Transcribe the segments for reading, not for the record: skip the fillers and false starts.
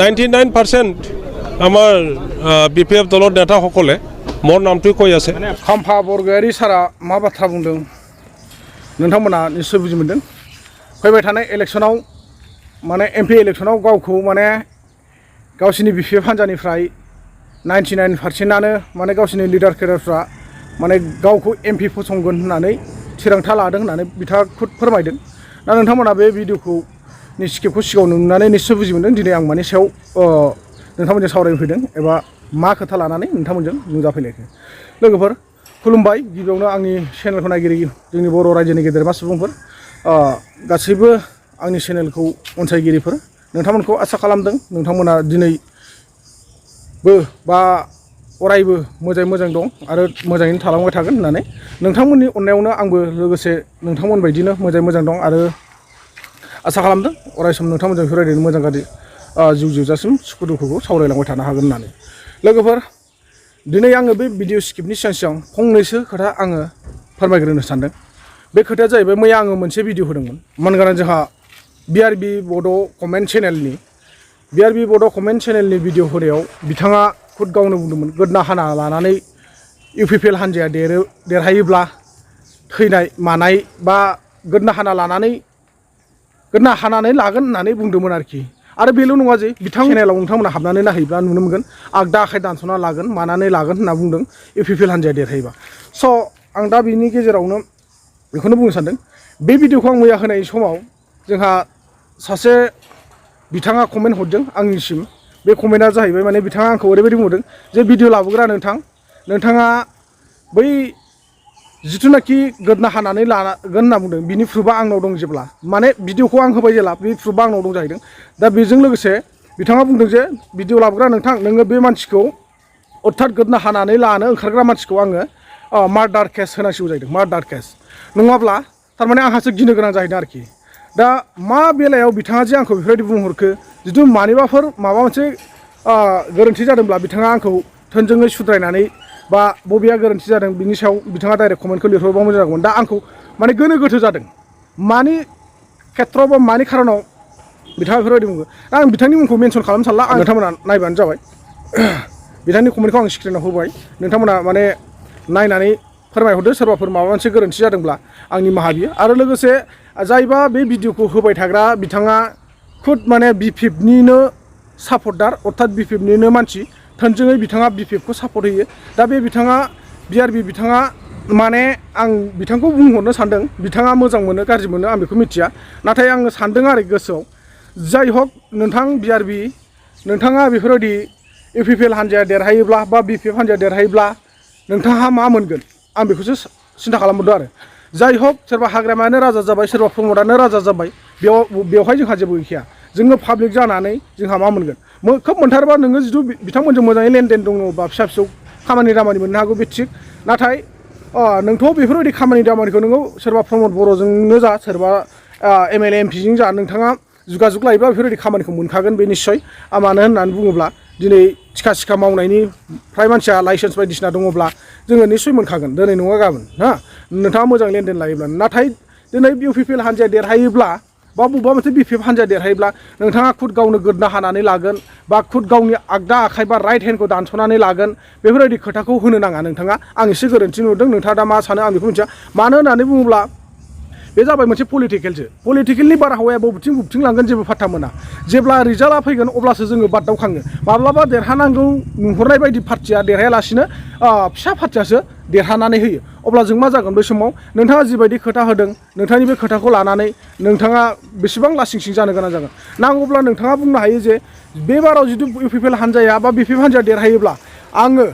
99% আমাৰ BPF দলৰ নেতাসকলে মোৰ নামটো কৈ আছে। खाम्फा बरगयारि सारा मा बाथ्रा बुंदों नोंथांमोना निश्चय बुजि मोनदों। फैबाय थानाय इलेक्शनाव माने MP इलेक्शनाव गावखौ माने गावसिनि BPF हान्जानिफ्राय 99%आनो माने गावसिनि लिडार केडारफ्रा माने गावखौ MP फसंगोन होननानै थिरांथा लादों होननानै बिथाङा खुद फोरमायदों। दा नोंथांमोना बे भिडिअखौ स्क्रिप्टखौ सिगाङाव नुनानै निश्चय बुजि मोनदों। दिनै आं माने सायाव नोंथांमोनजों सावरायनो फैदों एबा मा खोथा लानानै नोंथांमोनजों नुजाफैलायखो। लोगोफोर खुलुमबाय। गिबियावनो आंनि चेनेलखौ नायगिरि जोंनि बर' रायजोनि गेदेरमा सुबुंफोर गासैबो आंनि चेनेलखौ अनसायगिरिफोर नोंथांमोनखौ आसा खालामदों नोंथांमोना दिनैबो बा अरायबो मोजां दं आरो मोजाङैनो थालांबाय थागोन होननानै नोंथांमोननि अननायावनो आंबो लोगोसे नोंथांमोन बायदिनो मोजां दं आरो आसा खालामदों अरायसम नोंथांमोनजों बेफोरबायदिनो मोजां गाज्रि जिउ जोबजासिम सुखु दुखुखौ सावरायलांबाय थानो हागोन होननानै। लोगोफोर दिनै आङो बे भिडिअ स्क्रिप्टनि सिगां फंनैसो खोथा आङो फोरमायग्रोनो सानदों। बे खोथाया जाहैबाय मैया आङो मोनसे भिडिअ होदोंमोन मानगाना जोंहा BRB बड' कमेन्ट चेनेलनि भिडिअ होनायाव बिथाङा खुद गावनो बुंदोंमोन गोदना हाना लानानै UPPL हान्जाया देरहायोब्ला थैनाय मानाय बा गोदना हानानै लागोन होननानै बुंदोंमोन आरोखि। आरो बेल' नङा जे बिथां चेनेलाव नोंथांमोना हाबनानै नायहैब्ला नुनो मोनगोन आगदा आखाइ दानस'ना लागोन मानानै लागोन होनना बुंदों UPPL हान्जाया देरहायोबा। स' आं दा बिनि गेजेरावनो बेखौनो बुंनो सानदों। बे भिडिअखौ आं मैया होनाय समाव जोंहा सासे बिथाङा कमेन्ट हरदों आंनिसिम। बे कमेन्टआ जाहैबाय माने बिथाङा आंखौ ओरैबायदि बुंदों जे भिडिअ लाबोग्रा नोंथाङा बै जिथुनाखि गोदना हानानै लागोन होनना बुंदों बिनि प्रुफआ आंनाव दं जेब्ला माने भिडिअखौ आं होबाय जेला बे प्रुफआ आंनाव दं जाहैदों। दा बेजों लोगोसे बिथाङा बुंदों जे भिडिअ लाबोग्रा नोङो बे मानसिखौ अर्थात गोदना हानानै लानो ओंखारग्रा मानसिखौ आङो मार्डार केस होनांसिगौ जाहैदों। मार्डार केस नङाब्ला थारमाने आंहासो गिनो गोनां जाहैदों आरोखि। दा मा बेलायाव बिथाङा जे आंखौ बेफोरबायदि बुंहरखो जुदि मानिबाफोर माबा मोनसे गोरोन्थि जादोंब्ला बिथाङा आंखौ थोंजोङै सुद्रायनानै बा बबेया गोरोन्थि जादों बिनि सायाव बिथाङा डाइरेक्ट कमेन्टखौ लिरहरबा मोजां जागौमोन। दा आंखौ माने गोनो गोथो जादों मानि खेथ्रआव बा मानि खारनाव बिथाङा बेफोरबायदि बुङो। दा आं बिथांनि मुंखौ मेनसन खालामनो सानला। आं नोंथांमोना नायबानो जाबाय। बिथांनि कमेन्टखौ आं स्क्रिनाव होबाय। नोंथांमोना माने नायनानै फोरमायहरदो सोरबाफोर माबा मोनसे गोरोन्थि जादोंब्ला आंनि निमाहा बियो। आरो लोगोसे जायबा बे भिडिअखौ होबाय थाग्रा बिथाङा खुद माने BPFनिनो सापर्टार अर्थात BPFनिनो मानसि थोंजोङै बिथाङा BPFखौ सापर्ट होयो। दा बे बिथाङा BRB बिथाङा माने आं बिथांखौ बुंहरनो सानदों बिथाङा मोजां मोनो गाज्रि मोनो आं बेखौ मिथिया। नाथाय आङो सानदों आरो गोसोआव जाय हक नोंथां BRB नोंथाङा बेफोरबायदि UPPL हान्जाया देरहायोब्ला बा BPF हान्जाया देरहायोब्ला नोंथाङा मा मोनगोन आं बेखौसो सिन्था खालामहरदों आरो। जाय हक सोरबा हाग्रामायानो राजा जाबाय सोरबा प्रमदानो राजा जाबाय बेवहाय जोंहा जेबो गैखाया। जोङो पाब्लिक जानानै जोंहा मा मोनगोन खोब मोनथारबा नोङो जुदि बिथांमोनजों मोजाङै लेनदेन दङबा फिसा फिसौ खामानि दामानि मोननो हागौ बे थिग। नाथाय नोंथ' बेफोरबायदि खामानि दामानिखौ नोङो सोरबा प्रमद बर'जोंनो जा सोरबा MLA MPजों जा नोंथाङा जुगाजुग लायोब्ला बेफोरबायदि खामानिखौ मोनखागोन बे निस्सय। मानो होननानै बुङोब्ला दिनै थिखा मावनायनि फ्राय मानसिया लाइसेन्स बायदिसिना दङब्ला जोङो निस्सय मोनखागोन दिनै नङा गाबोन नोंथाङा मोजां लेनदेन लायोब्ला। नाथाय दिनै UPPL हान्जाया देरहायोब्ला बा बबेबा मोनसे BPF हान्जाया देरहायोब्ला नोंथाङा खुद गावनो गोदना हानानै लागोन बा खुद गावनि आगदा आखाइ बा राइट हेन्डखौ दानस'नानै लागोन बेफोरबायदि खोथाखौ होनो नाङा नोंथाङा। आं एसे गोरोन्थि नुदों नोंथाङा दा मा सानो आं बेखौ मिथिया। मानो होननानै बुङोब्ला बे जाबाय मोनसे पलिटिकेलनि बारहावाया बबेथिं लांगोन जेबो फात्ता मोना। जेब्ला रिजाल्टआ फैगोन अब्लासो जोङो बाददावखाङो। माब्लाबा देरहानांगौ नुहरनाय बायदि पार्टिया देरहायालासिनो फिसा पार्टियासो देरहानानै होयो। अब्ला जों मा जागोन बे समाव नोंथाङा जिबायदि खोथा होदों नोंथांनि बे खोथाखौ लानानै नोंथाङा बेसेबां लासिं जानो गोनां जागोन। नांगौब्ला नोंथाङा बुंनो हायो जे बे बाराव जुदि UPPL हान्जाया बा BPF हान्जाया देरहायोब्ला आङो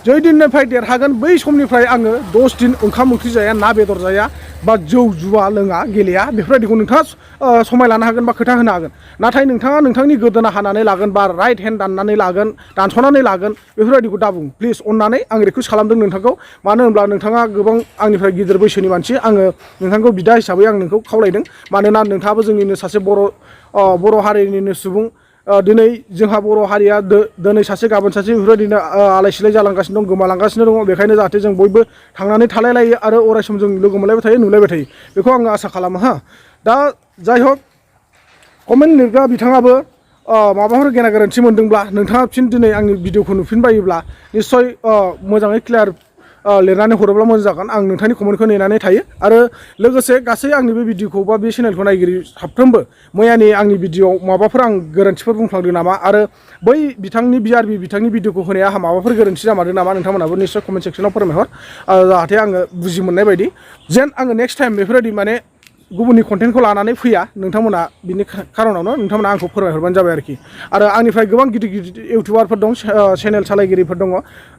जै दिननिफ्राय देरहागोन बै समनिफ्राय आङो 10 दिन ओंखाम ओंख्रि जाया ना बेदर जाया बा जौ जुवा लोङा गेलेया बेफोरबायदिखौ नोंथाङा समाय लानो हागोन बा खोथा होनो हागोन। नाथाय नोंथाङा नोंथांनि गोदोना हानानै लागोन बा राइट हेन्ड दानस'नानै लागोन बेफोरबायदिखौ दाबुं प्लिज अननानै आं रिकुवेस्ट खालामदों नोंथांखौ। मानो होनब्ला नोंथाङा गोबां आंनिफ्राय गिदिर बैसोनि मानसि आङो नोंथांखौ बिदा हिसाबै आं नोंखौ खावलायदों। मानोना नोंथाङाबो जोंनिनो सासे बर' हारिनिनो सुबुं। दिनै जोंहा बर' हारिया दिनै सासे गाबोन सासे बेफोरबायदिनो आलाय सिलाय जालांगासिनो दं गोमालांगासिनो दङ। बेखायनो जाहाथे जों बयबो थांनानै थालायलायो आरो अरायसम जों लोगो मोनलायबाय थायो नुलायबाय थायो बेखौ आङो आसा खालामो। दा जाय हक कमेन्ट लिरग्रा बिथाङाबो माबाफोर गेना गोरोन्थि मोनदोंब्ला नोंथाङा फिन दिनै आंनि भिडिअखौ नुफिनबायोब्ला निस्सय मोजाङै क्लियार लिरनानै हरोब्ला मोजां जागोन आं नोंथांनि कमेन्टखौ नेनानै थायो आरो लोगोसे गासै आंनि बे भिडिअखौ बा बे चेनेलखौ नायगिरि साफ्रोमबो मैयानि आंनि भिडिअआव माबाफोर आं गोरोन्थिफोर बुंफ्लांदों नामा आरो बै बिथांनि BRB बिथांनि भिडिअखौ होनाया आंहा माबाफोर गोरोन्थि जामारदों नामा नोंथांमोनाबो निस्सय कमेन्ट सेक्सनाव फोरमायहर जाहाथे आङो बुजि मोननाय बायदि जेन आङो नेक्स्ट टाइम बेफोरबायदि माने गुबुननि कन्टेन्टखौ लानानै फैया नोंथांमोना बिनि खारनावनो नोंथांमोना आंखौ फोरमायहरबानो जाबाय आरोखि आरो आंनिफ्राय गोबां गिदिर गिदिर इउटुबारफोर दं चेनेल सालायगिरिफोर दङ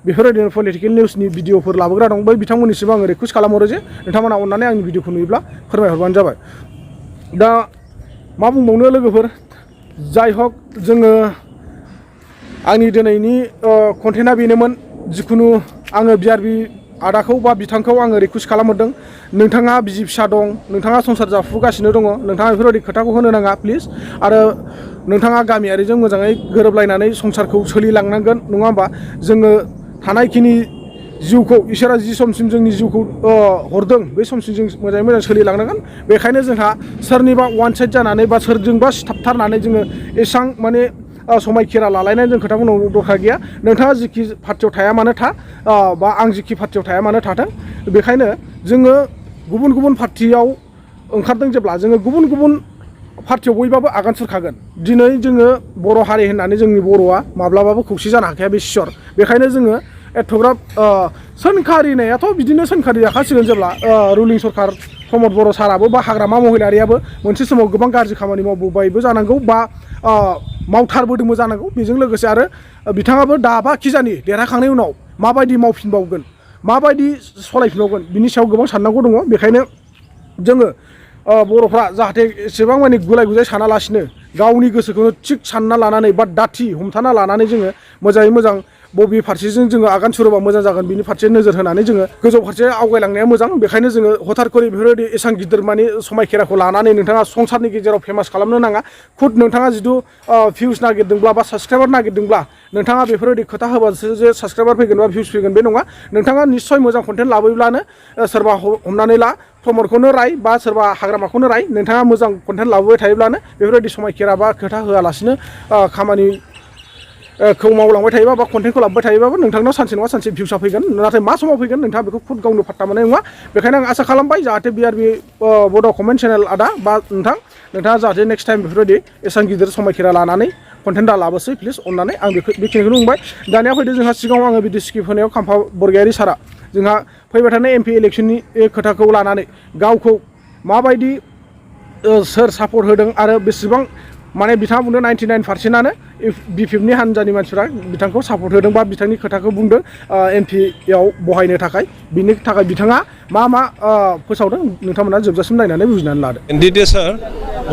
बेफोरबायदिनो पलिटिकेल निउसनि भिडिअफोर लाबोग्रा दं बै बिथांमोननिसिम आङो रिकुवेस्ट खालामहरो जे नोंथांमोना अननानै आंनि भिडिअखौ नुयोब्ला फोरमायहरबानो जाबाय दा मा बुंबावनो लोगोफोर जाय हक जोङो आंनि दिनैनि कन्टेन्टआ बेनोमोन जिखुनु आङो BRB आदाखौ बा बिथांखौ आङो रिकुवेस्ट खालामहरदों नोंथाङा बिसि फिसा दं नोंथाङा संसार जाफुगासिनो दङ नोंथाङा बेफोरबायदि खोथाखौ होनो नाङा प्लिज आरो नोंथाङा गामियारिजों मोजाङै गोरोबलायनानै संसारखौ सोलिलांनांगोन नङा होमबा जोङो थानायखिनि जिउखौ इसोरा जि समसिम जोंनि जिउखौ हरदों बे समसिम जों मोजाङै मोजां सोलिलांनांगोन बेखायनो जोंहा सोरनिबा वान साइड जानानै बा सोरजोंबा सिथाबथारनानै जोङो एसां माने समायखेरा लालायनाय जों खोथा बुंनांगौ दरकार गैया नोंथाङा जिखि पार्टियाव थाया मानो था बा आं जिखि पार्टियाव थाया मानो थाथों बेखायनो जोङो गुबुन गुबुन पार्टियाव ओंखारदों जेब्ला जोङो गुबुन गुबुन पार्टियाव बयबाबो आगान सुरखागोन दिनै जोङो बर' हारि होननानै जोंनि बर'आ माब्लाबाबो खौसे जानो हाखाया बे सियर बेखायनो जोङो एथ'ग्राब सोंखारिनायाथ' बिदिनो सोंखारि जाखासिगोन जेब्ला रुलिं सरकार प्रमद बर' साराबो बा हाग्रामा महिलारियाबो मोनसे समाव गोबां गाज्रि खामानि मावबोबायबो जानांगौ बा मावथारबोदोंबो जानांगौ बेजों लोगोसे आरो बिथाङाबो दाबा खिजानि देरहाखांनायनि उनाव माबायदि मावफिनबावगोन माबायदि सलायफिनबावगोन बिनि सायाव गोबां साननांगौ दङ बेखायनो जोङो बर'फ्रा जाहाथे एसेबां माने गुलाय गुजाय सानालासिनो गावनि गोसोखौनो थिग सानना लानानै बा दाथि हमथाना लानानै जोङो मोजाङै मोजां बबे फारसेजों जोङो आगान सुरोबा मोजां जागोन बिनि फारसे नोजोर होनानै जोङो गोजौ फारसे आवगायलांनाया मोजां बेखायनो जोङो हथारखरि बेफोरबायदि एसां गिदिर माने समायखेराखौ लानानै नोंथाङा संसारनि गेजेराव फेमास खालामनो नाङा खुद नोंथाङा जिथु भिउस नागिरदोंब्ला बा साबस्क्राइबार नागिरदोंब्ला नोंथाङा बेफोरबायदि खोथा होबासो जे साबस्क्राइबार फैगोन बा भिउस फैगोन बे नङा नोंथाङा निस्सय मोजां कन्टेन्ट लाबोब्लानो सोरबा हमनानै ला प्रमदखौनो राय बा सोरबा हाग्रामाखौनो राय नोंथाङा मोजां कन्टेन्ट लाबोबाय थायोब्लानो बेफोरबायदि समायखेरा बा खोथा होआलासिनो खामानि खौ मावलांबाय थायोबा बा कन्टेन्टखौ लाबोबाय थायोबाबो नोंथांनाव सानसे नङा सानसे भिउसा फैगोन नाथाय मा समाव फैगोन नोंथाङा बेखौ खुद गावनो फात्ता मोननाय नङा बेखायनो आं आसा खालामबाय जाहाथे BRB बड' कमेन्ट चेनेल आदा बा नोंथाङा जाहाथे नेक्स्ट टाइम बेफोरबायदि एसां गिदिर समायखेरा लानानै कन्टेन्ट दा लाबोसै प्लिज अननानै आं बेखिनिखौनो बुंबाय दानिया फैदो जोंहा सिगाङाव आङो भिडिअ स्क्रिप्ट होनायाव खाम्फा बरगयारि सारा जोंहा फैबाय थानाय MP इलेक्सननि खोथाखौ लानानै गावखौ माबायदि सोर सापर्ट होदों आरो बेसेबां माने बिथाङा बुंदों 99%आनो BPFनि हान्जानि मानसिफ्रा बिथांखौ सापर्ट होदों बा बिथांनि खोथाखौ बुंदों MP-याव बहायनो थाखाय बिनि थाखाय बिथाङा मा मा फोसावदों नोंथांमोना जोबजासिम नायनानै बुजिनानै लादो কেণ্ডিডেট স্যার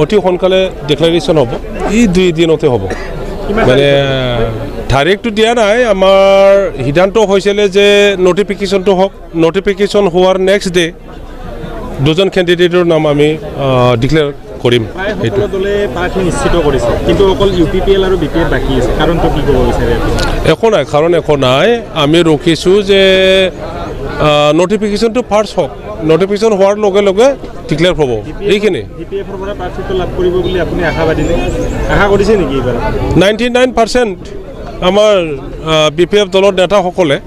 অতি সোনকালে ডিক্লাৰেশ্যন হ'ব এই 2 দিনতে হ'ব মানে ডাইৰেক্টটো দিয়া নাই আমাৰ সিদ্ধান্ত হৈছিলে যে নটিফিকেশ্যনটো হওক নটিফিকেশ্যন হোৱাৰ নেক্সট ডে দুজন কেণ্ডিডেটৰ নাম আমি ডিক্লেয়াৰ কৰিম এইটো দলে প্ৰাৰ্থী নিশ্চিত কৰিছে কিন্তু অকল UPPL আৰু BPF বাকি আছে কাৰণটো কি ক'ব বিচাৰে একো নাই কাৰণ একো নাই আমি ৰখিছোঁ যে নটিফিকেশ্যনটো ফাৰ্ষ্ট হওক নটিফিকেশ্যন হোৱাৰ লগে লগে ডিক্লেয়াৰ হ'ব এইখিনি BPFৰ পৰা প্ৰাৰ্থীটো লাভ কৰিব বুলি আপুনি আশাবাদী নে আশা কৰিছে নেকি এইবাৰ 99% আমাৰ BPF দলৰ নেতাসকলে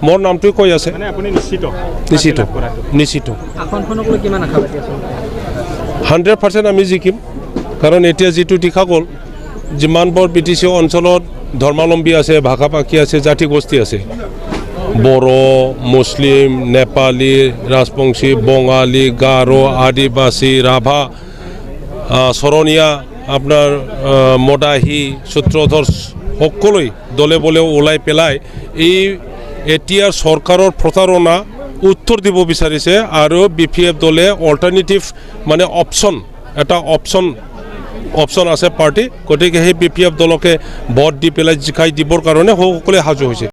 মোৰ নামটো কৈ আছে মানে আপুনি নিশ্চিত নিশ্চিত আসনখনক লৈ কিমান আশাবাদী আছে 100% আমি জিকিম কাৰণ এতিয়া যিটো দেখা গ'ল যিমানবোৰ BTC অঞ্চলত ধৰ্মাৱলম্বী আছে ভাষা ভাষী আছে জাতি গোষ্ঠী আছে বড়ো মুছলিম নেপালী ৰাজবংশী বঙালী গাৰো আদিবাসী ৰাভা চৰণীয়া আপোনাৰ মদাহী সূত্ৰধৰ সকলোই দলে বলে ওলাই পেলাই এই এতিয়া চৰকাৰৰ প্ৰতাৰণা উত্তৰ দিব বিচাৰিছে আৰু BPF দলে অল্টাৰনেটিভ মানে এটা অপশ্যন আছে পাৰ্টি গতিকে সেই BPF দলকে ভোট দি পেলাই জিকাই দিবৰ কাৰণে সকলোৱে সাজু হৈছে